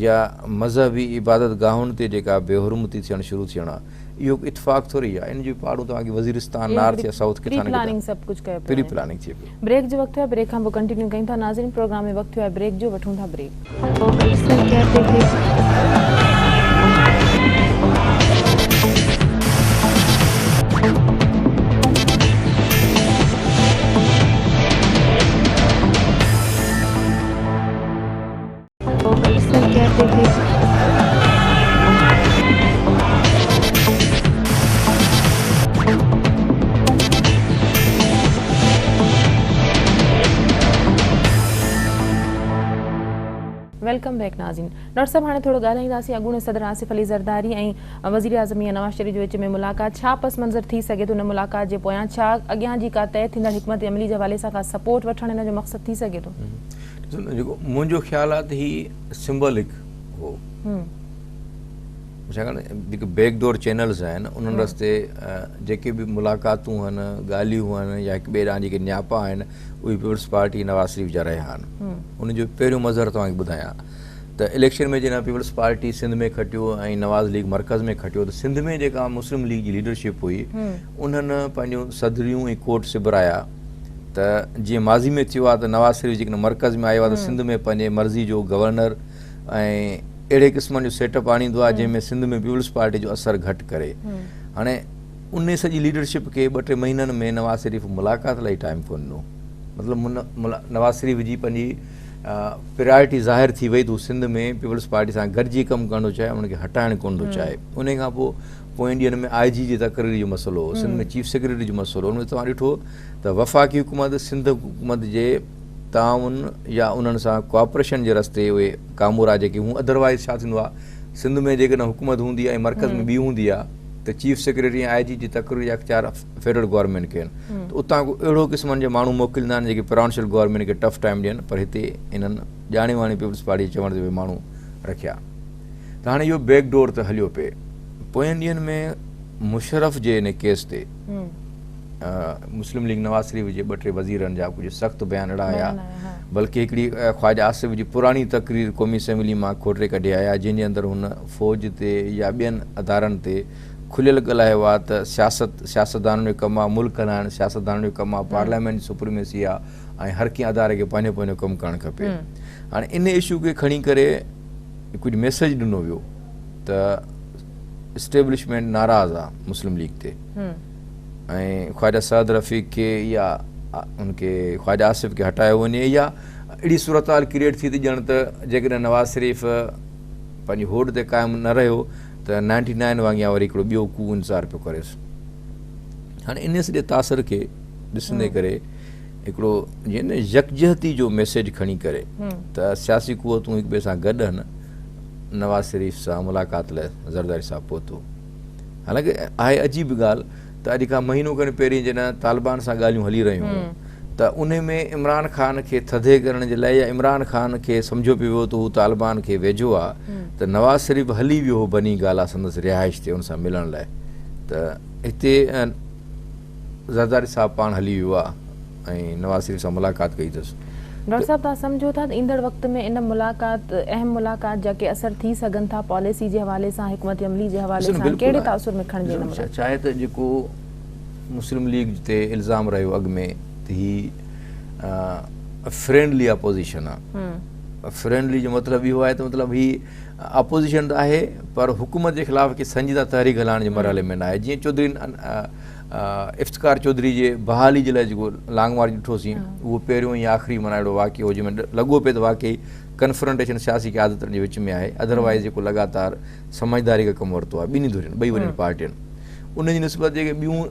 B: يا مذهبي عبادت گاهن تي جيڪا بي حرمتي ٿيڻ شروع ٿيڻ آ اهو ڪو اتفاق ٿوري آ ان جون پاڙون توهان کي وزيرستان نارٿ يا سائوٿ ڪٿان نه ڪٿان پري پلاننگ ٿئي پيو.
A: بريڪ جو وقت ٿيو آهي بريڪ کان پوء ڪنٽينيو ڪيون ٿا ناظرين پروگرام ۾ وقت ٿيو آهي بريڪ جو وٺون ٿا بريڪ. Welcome back ناظرين ڊاڪٽر صاحب هاڻي ٿورو ڳالهائينداسين اڳوڻي صدر آصف علي زرداري ۽ وزيراعظم ميان نواز شريف جي وچ ۾ ملاقات ڇا پس منظر ٿي سگهي ٿو ان ملاقات جي پويان ڇا اڳيان جي ڪا طئي ٿيندڙ حڪمت عملي جي حوالي سان ڪا سپورٽ وٺڻ ان جو مقصد ٿي سگهي ٿو؟
B: ڏسو نه جيڪو منهنجو خيال آهي ته هي سمبولڪ هو ڇاڪاڻ جيڪي بيڪ ڊور چينلز آهن انهن رستي جيڪي به ملاقاتون آهن ڳالهيون آهن يا هڪ ٻئي ڏانهن جيڪي نياپا آهن اهي پيپلز پارٽي نواز شريف جا رهيا آهن ان جو پهريون مظهر توهان کي ٻڌايان ته اليڪشن ۾ جڏهن پيپلز پارٽي سنڌ ۾ کٽيو ۽ نواز ليگ مرڪز ۾ کٽيو ته سنڌ ۾ جيڪا مسلم ليگ جي ليڊرشپ هئي انهن پنهنجون صدريون ۽ ڪوٽ سبرايا ته جيئن ماضي ۾ ٿيو آهي ته نواز شريف جيڪڏهن مرڪز ۾ آيو آهي ته سنڌ ۾ پنهنجي مرضي جو گورنر ۽ اهڙي قسم جو سيٽ اپ آڻيندو آهي جنهن ۾ سنڌ ۾ پيپلز پارٽي جو اثر گهٽ ڪري هاڻي ان سڄي ليڊرشپ کي ٻه ٽي مهينن ۾ نواز شريف ملاقات لاء ٽائيم ڪونه ڏنو مطلب نواز شريف جي پنهنجي پرائرٽي ظاهر ٿي وئي ته هو سنڌ ۾ پيپلز پارٽي سان گڏجي ڪم ڪرڻ ٿو چاهي ان کي هٽائڻ ڪونه ٿو چاهي ان کان پوء پوئين ڏينهن ۾ آء جي جي تقرري جو مسئلو هو سنڌ ۾ چيف سيڪريٽري جو مسئلو ان ۾ توهان ڏٺو ته وفاقي حڪومت سنڌ حڪومت جي تعاون يا انهن سان ڪوآپريشن جي رستي اهي ڪامورا جيڪي هو ادروائز ڇا ٿيندو آهي سنڌ ۾ جيڪڏهن حڪومت هوندي آهي ۽ مرڪز ۾ ٻي هوندي آهي ته چيف سيڪريٽري ۽ آء جي جي تقرري جا اختيار فيڊرل گورنمينٽ کي آهن ته اتان ڪو اهڙو قسمن جا ماڻهو موڪليندا آهن جيڪي پراونشل گورنمينٽ کي ٽف ٽائيم ڏين پر هتي انهن ڄاڻي واڻي پيپلز پارٽي جي چوڻ تي اهي ماڻهو رکيا ته هاڻي اهو بيڪ ڊور ته هليو پئي پوئين ڏينهن ۾ مشرف جي ان ڪيس تي مسلم ليگ نواز شريف جي ٻه ٽي وزيرن جا ڪجهه سخت بيان اهڙا آيا بلڪه هڪڙي خواجه آصف جي پراڻي تقرير قومي اسيمبلي مان کوٽي ڪڍي آيا جنهن جي اندر هن فوج تي يا ٻين ادارن تي کليل ڳالهايو آهي ته سياست سياستدانن جو ڪم آهي ملڪ هلائڻ سياستدانن جو ڪم آهي پارليامينٽ جي سپريميسي آهي ۽ هر ڪنهن اداري کي پنهنجو پنهنجو ڪم ڪرڻ کپي. هاڻي ان اشو کي کڻي ڪري ڪجهه ميسيج ڏنو ويو ته اسٽيبلشمينٽ ناراض آ مسلم ليگ تي ۽ خواجه سعد رفيق کي يا ان کي خواجه آصف کي هٽايو وڃي يا اهڙي صورتحال ڪريئيٽ ٿي ته ڄڻ ته جيڪڏهن نواز شريف پنهنجي هوڏ تي قائم نه رهيو ته نائنٽي نائن وانگيان وري هڪڙو ٻيو ڪو انتظار پيو ڪريس. هاڻي ان سڄي تاثر کي ڏسندي ڪري هڪڙو جيئن نه يڪجهتي جو ميسيج کڻي ڪري ته سياسي قوتون هڪ ٻئي سان گڏ آهن نواز شريف سان ملاقات لاء زرداري صاحب پهتو. حالانڪه آهي عجيب ڳالهه ته اڄ کان مهينو کن پهرين جڏهن طالبان سان ڳالهيون هلي رهيون هيون ته ان ۾ عمران خان کي ٿڌي ڪرڻ جي لاء يا عمران خان کي سمجهيو پيو ويو ته هو طالبان کي ويجهو آهي ته نواز شريف هلي ويو هو بني گالا سندس رهائش تي ان سان ملڻ لاء ته هتي زرداري صاحب پاڻ هلي ويو آهي ۽ نواز شريف سان ملاقات ڪئي اٿس.
A: ڊاڪٽر صاحب توهان سمجهو ٿا ته ايندڙ وقت ۾ ان ملاقات اهم ملاقات جا ڪي اثر ٿي سگهن ٿا پاليسي جي حوالي سان حڪمت عملي جي حوالي سان ڪهڙي تاثر ۾ کڻجي ان ملاقات.
B: ڇا آهي ته جيڪو مسلم ليگ تي الزام رهيو اڳ ۾ ته هي فرينڊلي اپوزيشن آهي فرينڊلي جو مطلب اهو آهي ته مطلب هي اپوزيشن ته آهي پر حڪومت جي خلاف ڪي سنجيده تحريڪ هلائڻ جي مرحلي ۾ نه آهي جيئن چوڌري افتخار چوڌري جي بحالي جي لاء جيڪو لانگ مارچ ڏٺوسين اهو پهريون ۽ آخري معنيٰ اهڙو واقعو هو جنهن ۾ لڳو پئي ته واقعي ڪنفرنٽيشن سياسي قيادتن جي وچ ۾ آهي اڌروائز جيڪو لڳاتار سمجهداري کان ڪم ورتو آهي ٻنهي ڌرين ٻئي وڏين پارٽين ان جي نسبت جيڪي ٻيون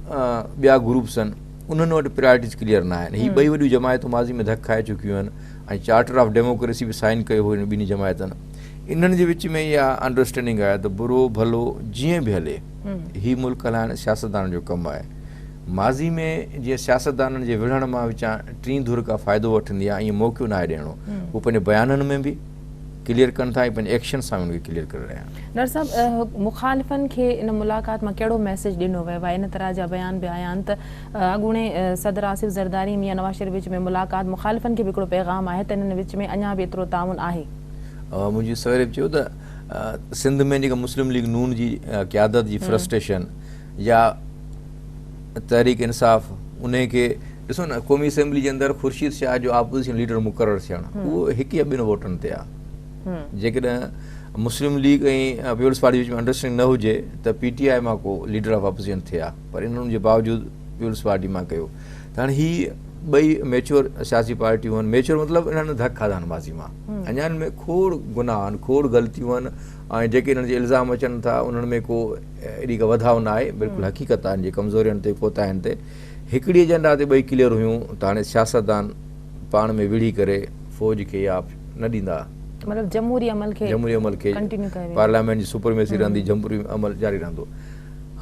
B: ٻيا گروپس آهن انهن وٽ پرائرٽيز ڪليئر نه آهن هي ٻئي وڏيون جماعتون ماضي ۾ ڌڪ کائي چڪيون آهن ۽ چارٽر آف ڊيموڪريسي به سائن ڪيو هو انهن ٻنهي جماعتن انهن جي وچ ۾ اها انڊرسٽينڊنگ آهي ته برو ڀلو جيئن به هلي هي ملڪ هلائڻ سياستدانن جو ڪم آهي. ماضي ۾ جيئن سياستدانن جي وڙهڻ مان وچان ٽين ڌر ڪا فائدو وٺندي آهي ائين موقعو ناهي ڏيڻو. هو پنهنجي بيانن ۾ به ڪليئر ڪن ٿا ۽ پنهنجي ايڪشن سان به ان کي ڪليئر ڪري رهيا آهن.
A: ڊاڪٽر صاحب مخالفن کي ان ملاقات مان ڪهڙو ميسيج ڏنو ويو آهي؟ ان طرح جا بيان به آيا آهن ته اڳوڻي صدر آصف زرداري ۽ ميان نواز شريف وچ ۾ ملاقات مخالفن کي به هڪڙو پيغام آهي ته انهن وچ ۾ اڃا به ايترو تعاون آهي.
B: مون جيئن سويري به چيو ته سنڌ ۾ جيڪا مسلم ليگ نون جي قيادت جي فرسٽريشن يا تحريڪ انصاف انهي کي ڏسو نه قومي اسيمبلي جي اندر خورشيد شاهه جو اپوزيشن ليڊر مقرر ٿيڻ اهو هڪ يا ٻن ووٽن تي آهي جيڪڏهن مسلم ليگ ۽ پيپلز پارٽي وچ ۾ انڊرسٽينڊنگ نه هجي ته پي ٽي آء مان ڪو ليڊر آف اپوزيشن ٿئي ها پر انهن جي باوجود پيپلز پارٽي مان ڪيو ته هاڻي هي ٻئي ميچور سياسي پارٽيون آهن ميچور مطلب انهن ڌڪ کاڌا آهن ماضي مان اڃا انهن ۾ کوڙ گناهه آهن کوڙ غلطيون آهن ۽ جيڪي انهن جي الزام اچن ٿا انهن ۾ ڪو ايڏي ڪا وڌاء نه آهي بلڪل حقيقت آهي جي ڪمزورين تي ڪوتاهين تي هڪڙي ايجنڊا تي ٻئي ڪليئر هيون ته هاڻي سياستدان پاڻ ۾ وڙهي ڪري فوج کي يا نه ڏيندا
A: مطلب جمهوري عمل کي
B: جمهوري عمل کي
A: ڪنٽينيو ڪيو ويندو
B: پارليامينٽ جي سپرميسي رهندي جمهوري عمل جاري رهندو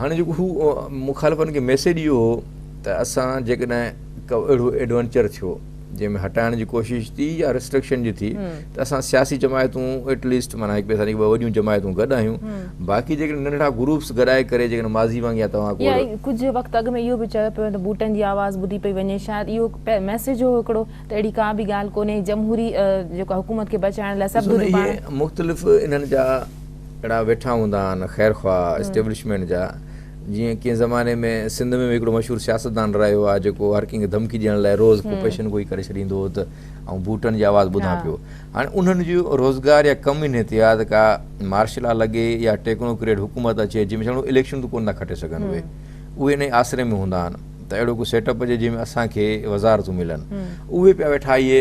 B: هاڻي جيڪو هو مخالفن کي ميسيج اهو هو ته اسان جيڪڏهن ڪو اهڙو ايڊونچر ٿيو جنهن ۾ هٽائڻ جي ڪوشش ٿي يا ريسٽرڪشن جي ٿي ته اسان سياسي جماعتون ايٽ ليسٽ معنيٰ هڪ ٻئي سان جيڪي ٻه وڏيون جماعتون گڏ آهيون باقي جيڪڏهن ننڍڙا گروپس گڏائي ڪري جيڪڏهن ماضي وانگي يا توهان ڪو
A: يا ڪجهه وقت اڳ ۾ اهو به چيو پيو وڃي ته بوٽن جي آواز ٻڌي پئي وڃي شايد اهو ميسيج هو هڪڙو ته اهڙي ڪا به ڳالهه ڪونهي جمهوري جيڪو حڪومت کي بچائڻ لاء سڀ ڌريون پاڻ
B: اهي مختلف انهن جا اهڙا ويٺا هوندا آهن خيرخواهه اسٽيبلشمينٽ جا جيئن ڪنهن زماني ۾ سنڌ ۾ به هڪڙو مشهور سياستدان رهيو آهي جيڪو هر ڪنهن کي ڌمڪي ڏيڻ لاء روز ڪو پيشن گوئي ڪري ڇڏيندو هو ته آئون بوٽن جي آواز ٻڌان پيو. هاڻي انهن جو روزگار يا ڪم انهي تي آهي ته ڪا مارشل لا لڳي يا ٽيڪنوڪريٽ حڪومت اچي جنهن ۾ ڇاڻو اليڪشن ته ڪونه ٿا کٽي سگهن اهي اهي انهي آسري ۾ هوندا آهن ته اهڙو ڪو سيٽ اپ اچي جنهن ۾ اسان کي وزارتون ملن اهي پيا ويٺا اهي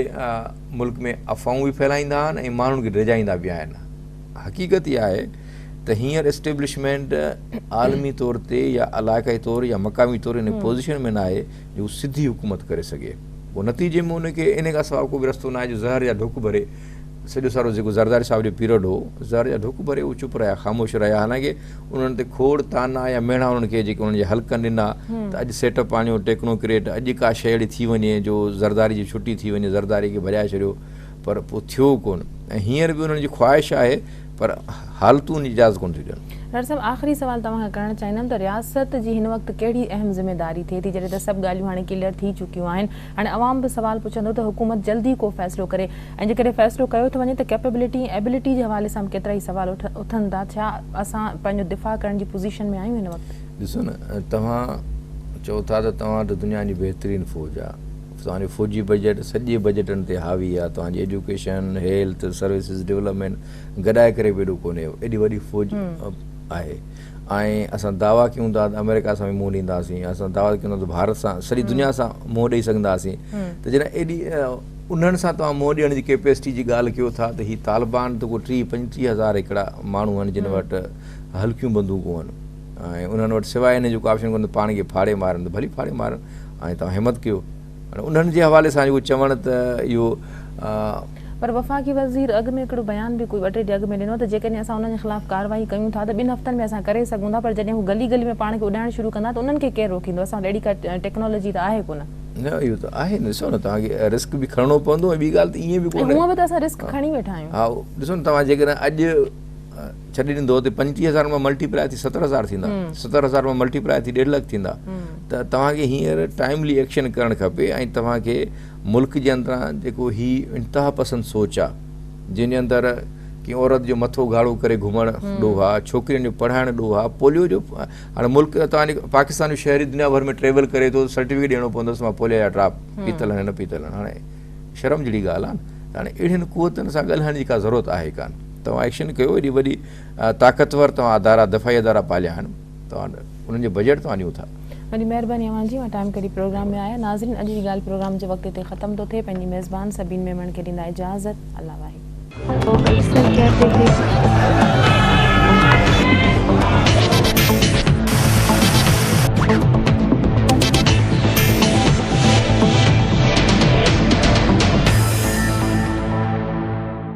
B: ملڪ ۾ افواهون به ڦهلائيندا آهن ۽ ماڻهن کي ڊيڄائيندا به آهن. حقيقت اها آهي ته هينئر اسٽيبلشمينٽ عالمي طور تي يا علائقائي طور يا مقامي طور ان پوزيشن ۾ ناهي جو هو سڌي حڪومت ڪري سگهي پوء نتيجي ۾ ان کي ان کان سواء ڪو به رستو ناهي جو زهر جا ڍڪ ڀري سڄو سارو جيڪو زرداري صاحب جو پيريڊ هو زهر جا ڍڪ ڀري هو چپ رهيا خاموش رهيا حالانڪه انهن تي کوڙ طعنا يا ميڻا انهن کي جيڪي انهن جي حلقن ڏنا ته اڄ سيٽ اپ آڻيو ٽيڪنوڪريٽ اڄ ڪا شيء اهڙي ٿي وڃي جو زرداري جي ڇٽي ٿي وڃي زرداري کي ڀڄائي ڇڏيو پر پوء ٿيو ڪونه ۽ هينئر به انهن جي خواهش آهي پر حالتون ان جي اجازت ڪونه ٿيون ڏين.
A: ڊاڪٽر صاحب آخري سوال توهان کان ڪرڻ چاهيندم ته رياست جي هن وقت ڪهڙي اهم ذميداري ٿئي ٿي جڏهن ته سڀ ڳالهيون هاڻي ڪليئر ٿي چڪيون آهن هاڻي عوام به سوال پڇندو ته حڪومت جلدي ڪو فيصلو ڪري ۽ جيڪڏهن فيصلو ڪيو ٿو وڃي ته ڪيپيبلٽي ۽ ايبلٽي جي حوالي سان به ڪيترائي سوال اٿن ٿا ڇا اسان پنهنجو دفاع ڪرڻ جي پوزيشن ۾ آهيون هن وقت؟
B: ڏسو نه توهان چئو ٿا ته توهان وٽ دنيا جي بهترين فوج آهي. توهان جو فوجي بجيٽ سڄي بجيٽن تي حاوي آهي، توهان جي ايجوڪيشن، هيلٿ، سروسز، ڊولپمينٽ گڏائي ڪري به ايڏو ڪونهي، ايڏي وڏي فوج آهي ۽ اسان دعويٰ ڪيون ٿا ته آمريڪا سان به منهن ڏينداسين، اسان دعويٰ ڪيون ٿا ته ڀارت سان، سڄي دنيا سان منهن ڏئي سگهنداسين ته جڏهن ايڏي انهن سان توهان منهن ڏيڻ جي ڪيپيسٽي جي ڳالهه ڪيو ٿا ته هي طالبان ته ڪو 30 35 هزار هڪڙا ماڻهو آهن جن وٽ هلڪيون بندوقون آهن ۽ انهن وٽ سواء ان جو ڪو آپشن ڪونهي ته پاڻ کي ڦاڙي مارن ته ڀلي ڦاڙي مارن ۽ توهان همت ڪيو هاڻي انهن جي حوالي سان اهو چوڻ ته اهو.
A: پر وفاقي وزير اڳ ۾ هڪڙو بيان به ڪوئي ٻه ٽي ڏينهن اڳ ۾ ڏنو ته جيڪڏهن اسان انهن جي خلاف ڪارروائي ڪيون ٿا ته ٻن هفتن ۾ اسان ڪري سگهون ٿا پر جڏهن هو گلي گلي ۾ پاڻ کي اڏائڻ شروع ڪندا ته انهن کي ڪير روڪيندو اسان وٽ اهڙي ڪا ٽيڪنالاجي ته آهي ڪونه.
B: نه اهو ته آهي نه ڏسو نه توهان کي رسڪ به کڻڻو پوندو ۽ ٻي ڳالهه ته ائين به ڪونه.
A: ۽ هونء به ته اسان رسڪ کڻي ويٺا آهيون.
B: ها ڏسو نه توهان جيڪڏهن اڄ ڇڏي ڏيندو ته 35 هزار مان ملٽي پلائي ٿي 70 هزار ٿيندا، 70 هزار مان ملٽي پلائي ٿي ڏيڍ لک ٿيندا ته توهان کي هينئر ٽائملي ايڪشن ڪرڻ کپي ۽ توهان کي ملڪ جي اندران جيڪو هي انتها پسند سوچ آ جنهن جي اندر ڪنهن عورت جو مٿو اگهاڙو ڪري گهمڻ ڏوهه آ، ڇوڪرين جو پڙهائڻ ڏوهه آ، پوليو جو هاڻي ملڪ توهان جي پاڪستان جو شهري دنيا ڀر ۾ ٽريول ڪري ٿو سرٽيفڪيٽ ڏيڻو پوندس مان پوليو جا ڊراپ پيتل آهن نه پيتل آهن هاڻي شرم جهڙي ڳالهه آ نه ته هاڻي اهڙين قوتن سان ڳالهائڻ جي ڪا ضرورت آهي ڪانه. توهان ايڪشن ڪيو ايڏي وڏي طاقتور توهان ادارا دفاعي ادارا پاليا آهن توهان انهن جو بجيٽ توهان ڏيون ٿا.
A: وڏي مهرباني اوهان جي اوهان ٽائيم ڪڍي پروگرام ۾ آيا. ناظرين اڄ جي ڳالهه پروگرام جو وقت هتي ختم ٿو ٿئي پنهنجي ميزبان سبين ميمڻ کي ڏيندا اجازت الله واهي.